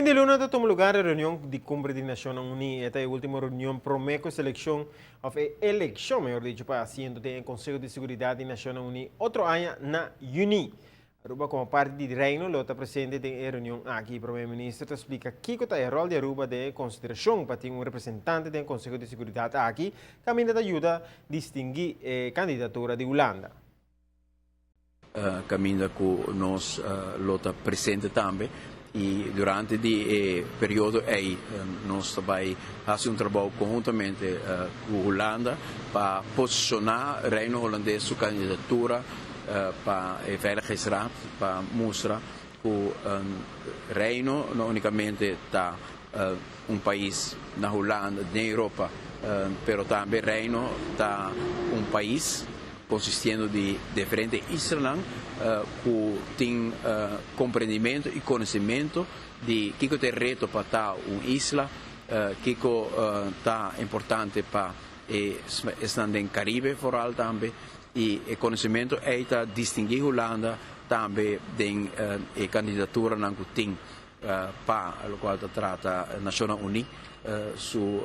Fin di luna ta tuma lugar e reunion di Cumbre di Nacionnan Uni. E ta e ultimo reunion prome cu seleccion, of e eleccion mehor dicho, pa asiento den e Conseho di Seguridad di Nacionnan Uni otro aña na juni. Aruba como parti di Reino lo ta presente den e reunion aki. Prome Minister ta splica kico ta e rol di Aruba den e consideracion pa tin un representante den e Conseho di Seguridad aki, caminda ta yuda distingui e candidatura di Hulanda. Caminda cu nos lo ta presente tambe y durante di e periodo ey nos ta bay haci un trabou conhuntamente cu Hulanda pa posiciona Reino Holandes su candidatura pa e Veiligheidsraad, pa mustra cu Reino no unicamente ta un pais na Hulanda, den Europa, pero tambe Reino ta un pais consistiendo di diferente islanan cu tin comprendimento y conocimento di kico ta e reto pa ta un isla, kico ta importante pa e esnan den Caribe vooral tambe, y e conocimento ey ta distingui Hulanda tambe den e candidaturanan cu tin pa locual ta trata Nacionnan Uní su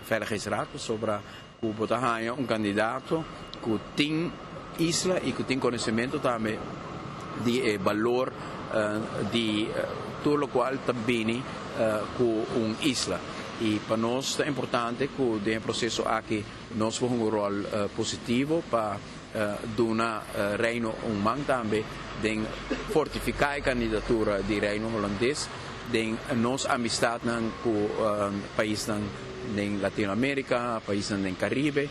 Veiligheidsraad, pasobra cu bo ta haya un candidato cu tin isla y cu tin conocimento tambe di e balor di tur locual ta bini cu un isla. Y pa nos ta importante cu den e proceso aki nos por hunga un rol positivo pa duna Reino un man tambe den fortifica e candidatura di Reino Holandes den nos amistadnan cu paisnan den Latinoamerica, paisnan den Caribe.